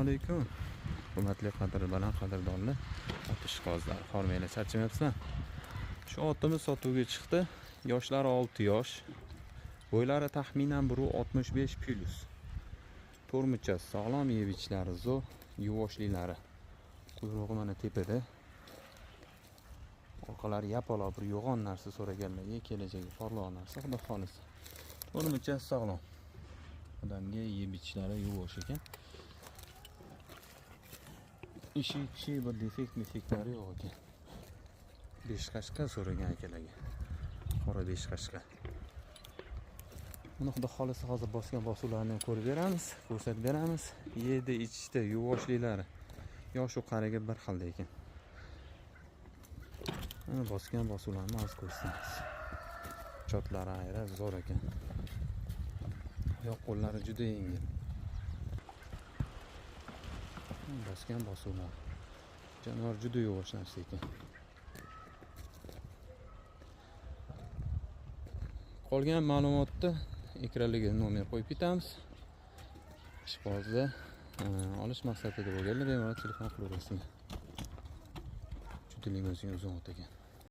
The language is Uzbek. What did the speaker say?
Alaykum. Hurmatli, qadri baland qadrdonlar, ot ishqibozlar, hormanglar, charchamayapsizlar. Shu otimiz sotuvga chiqdi. Yoshlari 6 yosh. Bo'ylari taxminan 1.65 plus. To'rmuchasi sog'lom, yeb-ichishlari zo'r, yuvoshliklari. Quyrug'i mana tepada. Orqalari yapaloq bir yo'g'on narsa so'raganlarga kelajagi porloq narsa, xudo xolisa. To'rmuchasi sog'lom. Odamga yeb-ichishlari yuvosh ekan. Ishi bir defekt-mefektlari yo'q ekan. 5 qashqa so'ragan akalarga. Qora 5 qashqa. Buni xudo xolisa hozir bosgan bosuvlarni ham ko'rib beramiz, ko'rsatib beramiz. Yedi ichishda yuvoshliklari. Yosh u qariga bir xilda ekan. Mana bosgan bosuvlarni hozir ko'rsatamiz. Chotlari ayra zo'r ekan. Oyoq qo'llari juda yengil. Bosgan bosuvlar. Jonivor juda yuvosh narsa ekan. Qolgan ma'lumotni ekranga nomer qo'yib ketamiz. Ishqibozda olish maqsadida bo'lganlar bemalol telefon qilaverasizlar. Juda limuzin uzun ot ekan.